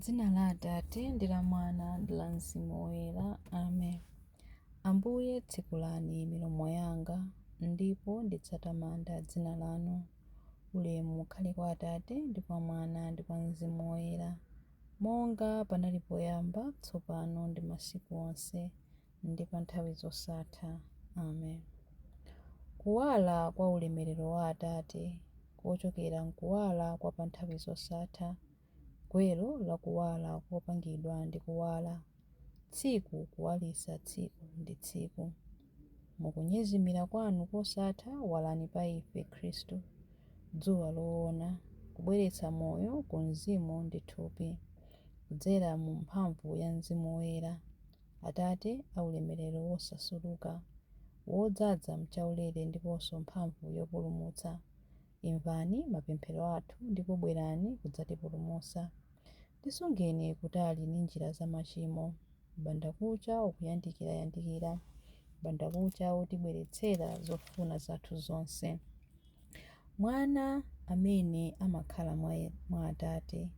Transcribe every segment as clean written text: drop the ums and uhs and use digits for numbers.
Dzina la Atate ndi la Mwana ndi la Mzimu Woyera. Amen. Ambuye, tsekulani milomo yanga, ndipo ndidzatamanda dzina lanu. Ulemu ukhale kwa Atate ndi kwa Mwana ndi kwa Mzimu Woyera, monga panali poyamba, tsopano ndi masiku onse, ndi pa nthawi zosatha. Amen. Kuwala kwa ulemerero wa Atate, kochokera m'kuwala kwa pa nthawi zosatha, gwero la kuwala kopangidwa ndi kuwala, tsiku kuwalitsa tsiku ndi tsiku. Mukunyezimira kwanu kosatha walani pa ife Khristu, dzuwa loona, kubweretsa moyo ku mzimu ndi thupi, kudzera mu mphamvu ya Mzimu Woyera, Atate a ulemerero wosasuluka, wodzaza m'chaulere ndiponso mphamvu yopulumutsa. Imvani mapemphero athu ndipo bwerani kudzatipulumutsa. Tisungeni kutali ndi njira za machimo. Mbandakucha ukuyandikirayandikira, mbandakucha wotibweretsera zofuna zathu zonse. Mwana amene amakhala mwa Atate,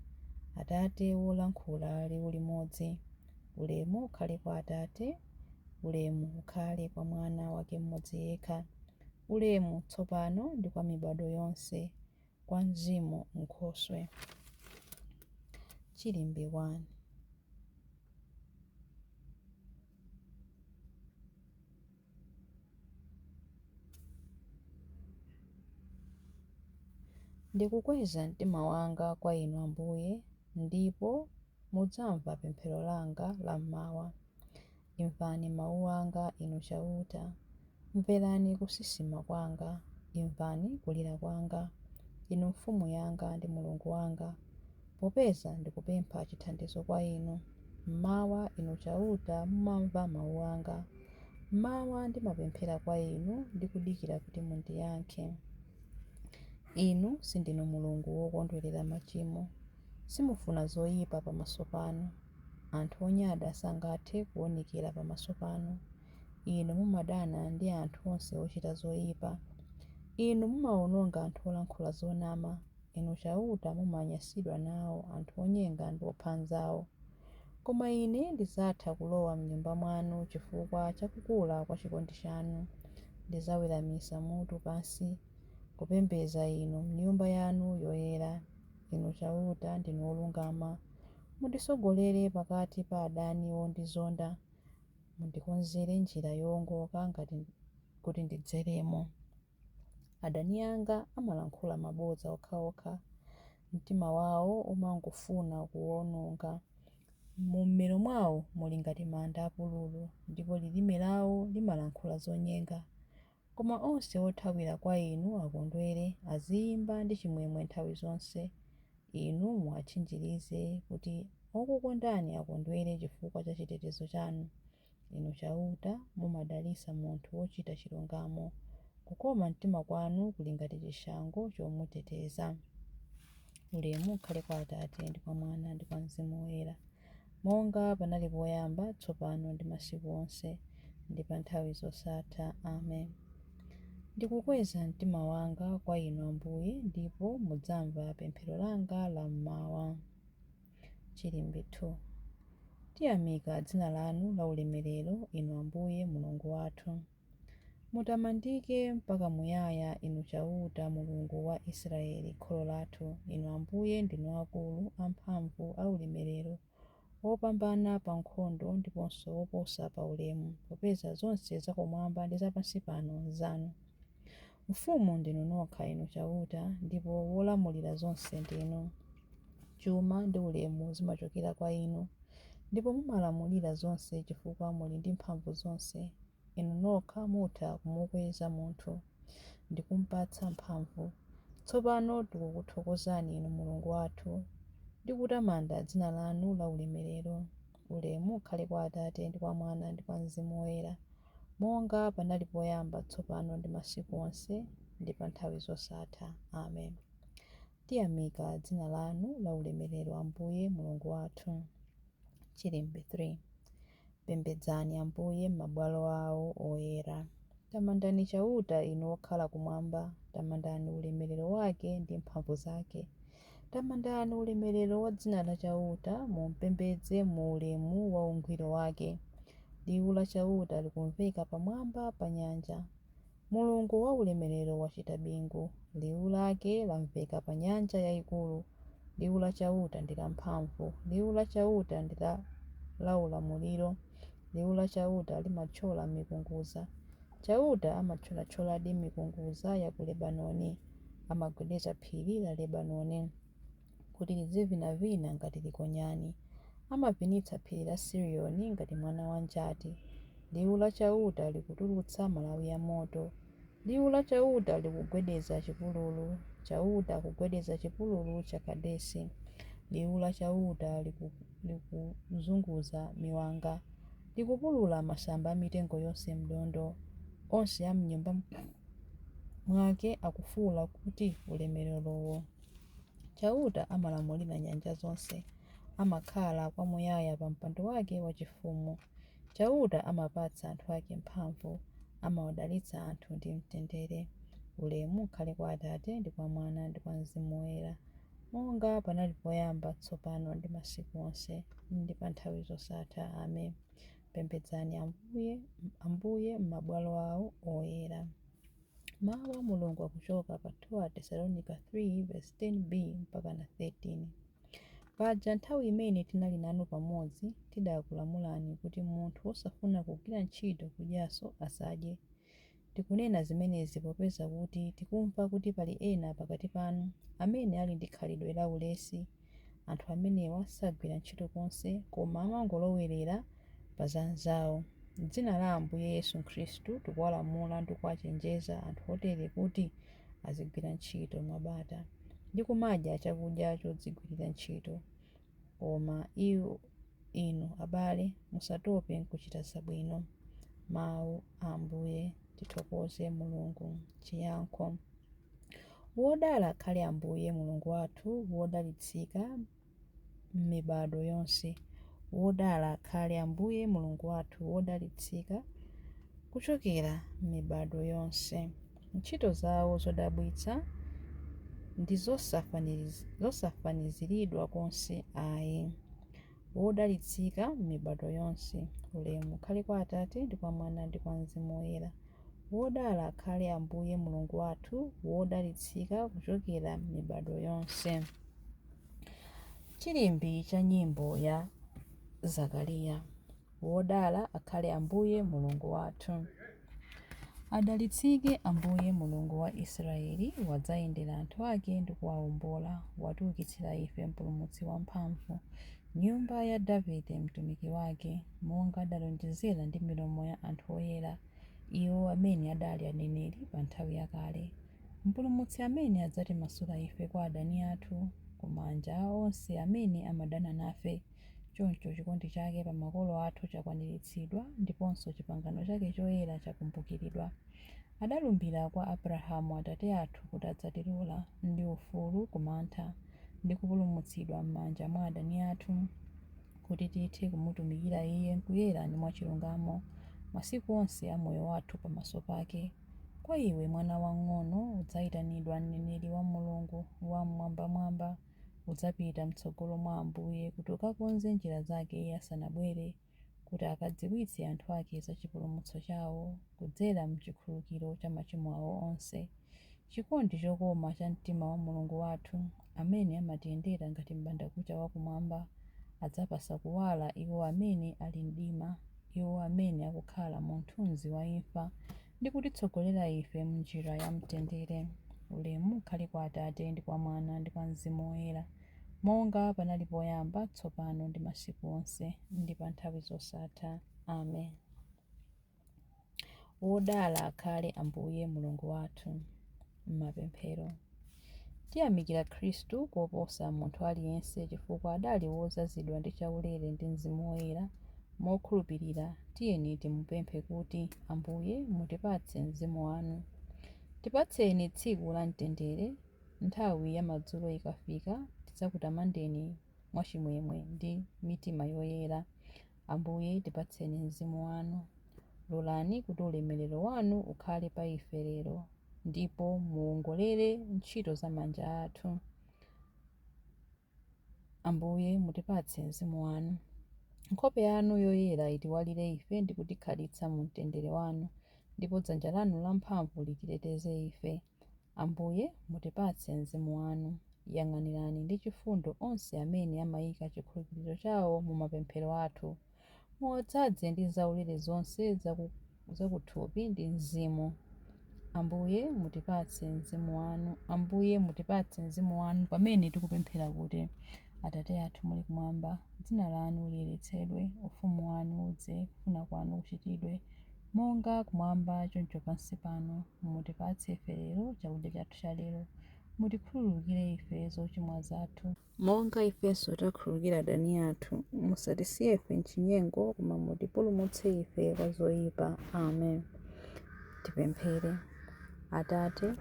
Atate wolankhula liwu limodzi. Ulemu ukhale kwa Atate, ulemu ukhale kwa Mwana wake mmodzi yekha. Ulemu tsopano ndi kwa mibadwo yonse, kwa Mzimu Nkhoswe. Chilimbi 1. Ndikukweza mtima wanga kwa Inu Ambuye, ndipo mudzamva pemphero langa la m'mawa. Imvani mau anga, Inu Chauta, mverani kusisima kwanga, imvani kulira kwanga, Inu Mfumu yanga ndi Mulungu wanga, popeza ndikupempha chithandizo kwa Inu. M'mawa, Inu Chauta, mumamva mau anga. M'mawa ndimapemphera kwa Inu ndi kudikira kuti mundiyankhe. Inu sindinu Mulungu wokondwerera machimo, simufuna zoyipa pamaso panu. Anthu onyada sangathe kuonekera pamaso panu. Inu mumadana ndi anthu onse ochita zoyipa. Inu mumawononga anthu olankhula zonama. Inu Chauta mumanyansidwa nawo anthu onyenga ndi opha anzawo. Koma ine ndidzatha kulowa m'nyumba mwanu chifukwa cha kukula kwa chikondi chanu. Ndidzaweramitsa mutu pansi, kupembedza Inu m'Nyumba yanu yoyera. Inu Chauta ndinu wolungama. Munditsogolere pakati pa adani ondizonda. Mundikonzere njira yowongoka ngati kuti ndidzeremo. Adani anga amalankhula mabodza okhaokha, mtima wawo umangofuna kuwononga. M'mmero mwawo muli ngati manda apululu, ndipo lilime lawo limalankhula zonyenga. Koma onse othawira kwa Inu akondwere, aziyimba ndi chimwemwe nthawi zonse. Inu muwatchinjirize kuti okukondani akondwere chifukwa cha chitetezo chanu. Inu Chauta, mumadalitsa munthu wochita chilungamo, kukoma mtima kwanu kuli ngati chishango chomuteteza. Ulemu ukhale kwa Atate ndi kwa Mwana ndi kwa Mzimu Woyera, monga panali poyamba, tsopano ndi masiku onse, ndi pa nthawi zosatha. Amen. Ndikukweza mtima wanga kwa Inu Ambuye, ndipo mudzamva pemphero langa la m'mawa. Chilimbi 2. Tiyamika dzina lanu la ulemerero, Inu Ambuye Mulungu wathu. Mutamandike mpaka muyaya, Inu Chauta, Mulungu wa Israele, kholo lathu. Inu Ambuye ndinu akulu, amphamvu, aulemerero, wopambana pa nkhondo ndiponso woposa pa ulemu, popeza zonse zakumwamba ndi za pansi pano nzanu. Mfumu ndinu nokha, Inu Chauta, ndipo wolamulira zonse ndinu. Chuma ndi ulemu zimachokera kwa Inu, ndipo mumalamulira zonse chifukwa muli ndi mphamvu zonse. Inu nokha mutha kumukweza munthu ndi kumupatsa mphamvu. Tsopano tikukuthokozani Inu Mulungu wathu, ndi kutamanda dzina lanu laulemerero. Ulemu ukhale kwa Atate ndi kwa Mwana ndi kwa Mzimu Woyera, monga panali poyamba, tsopano ndi masiku onse, ndi pa nthawi zosatha. Amen. Tiyamika dzina lanu laulemerero, Ambuye Mulungu wathu. Chilimbi 3. Pembedzani Ambuye m'mabwalo awo oyera. Tamandani Chauta, inu okhala kumwamba, tamandani ulemerero wake ndi mphamvu zake. Tamandani ulemerero wa dzina la Chauta, mumpembedze mu ulemu wa ungwiro wake. Liwu la Chauta likumveka pamwamba pa nyanja. Mulungu waulemerero wachita bingu, liwu lake lamveka pa nyanja yaikulu. Liwu la Chauta ndi lamphamvu, liwu la Chauta ndi laulamuliro. Liwu la Chauta limathyola mikungudza. Chauta amathyolatyoladi mikungudza ya ku Lebanoni, amagwedeza phiri la Lebanoni kuti lizivinavina ngati likonyani. Amavinitsa phiri la Siriyoni ngati mwana wa njati. Liwu la Chauta likutulutsa malawi amoto. Liwu la Chauta likugwedeza chipululu. Chauta akugwedeza chipululu cha Kadesi. Liwu la Chauta likuzunguza miwanga, likupulula masamba a mitengo yonse m'dondo. Onse a m'nyumba mwake akufuula kuti, Ulemererowo! Chauta amalamulira nyanja zonse, amakhala kwamuyaya pa mpando wake wachifumu. Chauta amapatsa anthu ake mphamvu, amawadalitsa anthu ndi mtendere. Ulemu ukhale kwa Atate ndi kwa Mwana ndi kwa Mzimu Woyera, monga panali poyamba, tsopano ndi masiku onse, ndi pa nthawi zosatha. Amen. Pembedzani Ambuye m'mabwalo awo oyera. Mawu a Mulungu akuchoka pa 2 Atesalonika 3:10b mpaka 13. Paja nthawi imene tinali nanu pamodzi, tidakulamulani kuti munthu wosafuna kugwira ntchito kudyanso asadye. Tikunena zimenezi popeza kuti tikumva kuti pali ena pakati panu amene ali ndi khalidwe la ulesi. Anthu amenewa sagwira ntchito konse, koma amangolowerera pa za anzawo. M'dzina la Ambuye Yesu Khristu tikuwalamula ndi kuwachenjeza anthu otere kuti azigwira ntchito mwabata ndi kumadya chakudya chodzigwirira ntchito. Koma inu abale, musatope n'kuchita zabwino. Mawu a Ambuye. Tithokoze Mulungu. Chiyankho. Wodala akhale Ambuye Mulungu wathu, wodalitsika m'mibadwo yonse. Wodala akhale Ambuye Mulungu wathu, wodalitsika kuchokera m'mibadwo yonse. Ntchito zawo zodabwitsa ndi zosafaniziridwa konse ayi. Wodalitsika m'mibadwo yonse. Ulemu ukhale kwa Atate ndi kwa Mwana ndi kwa Mzimu Woyera. Wodala akhale Ambuye Mulungu wathu, wodalitsika kuchokera m'mibadwo yonse. Chilimbi cha nyimbo ya Zakariya. Wodala akhale Ambuye Mulungu wathu. Adalitsike Ambuye Mulungu wa Israeli, wadzayendera anthu ake ndi kuwawombola. Watiukitsira ife Mpulumutsi wamphamvu, nyumba ya Davide mtumiki wake, monga adalonjezera ndi milomo ya anthu oyera, iwo amene adali aneneri pa nthawi yakale. Mpulumutsi amene adzatimasula ife kwa adani athu, ku manja a onse amene amadana nafe. Choncho chikondi chake pa makolo athu chakwaniritsidwa, ndiponso chipangano chake choyera chakumbukiridwa. Adalumbira kwa Abrahamu atate athu kuti adzatilola ndi ufulu ku mantha, ndi kupulumutsidwa m'manja mwa adani athu, kuti tithe kumutumikira Iye m'kuyera ndi mwachilungamo masiku onse a moyo wathu pamaso pake. Kwa iwe mwana wamng'ono udzayitanidwa mneneri wa Mulungu Wam'mwambamwamba. Udzapita m'tsogolo mwa Ambuye kuti ukakonze njira zake Iye asanabwere, kuti akadziwitse anthu ake za chipulumutso chawo kudzera m'chikhululukiro cha machimo awo onse. Chikondi chokoma cha mtima wa Mulungu wathu, amene amatiyendera ngati m'bandakucha wakumwamba, adzapatsa kuwala iwo amene ali mdima, iwo amene akukhala mu mthunzi wa imfa, ndi kutitsogolera ife m'njira ya mtendere. Ulemu ukhale kwa Atate ndi kwa Mwana ndi kwa Mzimu Woyera, monga panali poyamba, tsopano ndi masiku onse, ndi pa nthawi zosatha. Amen. Wodala akhale Ambuye Mulungu wathu. M'mapemphero. Tiyamikira Khristu koposa munthu aliyense chifukwa adali wodzazidwa ndi chaulere ndi Mzimu Woyera. Mokhulupirira, tiyeni timupemphe kuti, Ambuye mutipatse Mzimu wanu. Tipatseni tsiku la mtendere. Nthawi ya madzulo ikafika, tidzakutamandeni mwachimwemwe ndi mitima yoyera. Ambuye tipatseni Mzimu wanu. Lolani kuti ulemerero wanu ukhale pa ife lero, ndipo muwongolere ntchito za manja athu. Ambuye, mutipatse Mzimu wanu. Nkhope yanu yoyera itiwalire ife ndi kutikhalitsa mu mtendere wanu, ndipo dzanja lanu lamphamvu lititeteze ife. Ambuye, mutipatse Mzimu wanu. Yang'anirani ndi chifundo onse amene amaika chikhulupiriro chawo mu mapemphero athu. Muwadzaze ndi zaulere zonse zakuthupi ndi mzimu. Ambuye, mutipatse Mzimu wanu. Ambuye, mutipatse Mzimu wanu pamene tikupemphera kuti, Atate athu muli kumwamba, dzina lanu liyeretsedwe, ufumu wanu udze, kufuna kwanu kuchitidwe, monga kumwamba choncho pansi pano. Mutipatse ife lero chakudya chathu cha lero. Mutikhululukire ife zochimwa zathu, monga ifenso takhululukira adani athu. Musatisiye ife m'chinyengo, koma mutipulumutse ife kwa zoyipa. Amen. Tipemphere. Atate,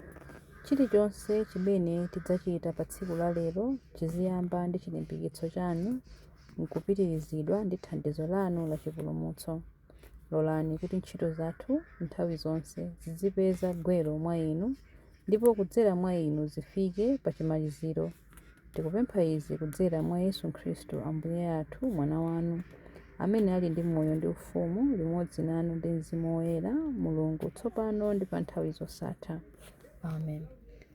chilichonse chimene tidzachita pa tsiku la lero chiziyamba ndi chilimbikitso chanu nkupitirizidwa ndi thandizo lanu la chipulumutso. Lolani kuti ntchito zathu nthawi zonse zizipeza gwero mwa inu ndipo kudzera mwa inu zifike pa chimaliziro. Tikupempha izi kudzera mwa Yesu Khristu Ambuye athu, Mwana wanu, amene ali ndi moyo ndi ufumu limodzi nanu ndi Mzimu Woyera, Mulungu, tsopano ndi pa nthawi zosatha. Amen.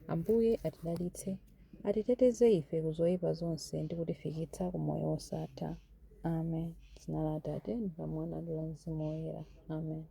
Ambuye atidalitse, atiteteze ife ku zoyipa zonse ndi kutifikitsa ku moyo wosatha. Amen. Dzina la Atate ndi la Mwana ndi la Mzimu Woyera. Amen.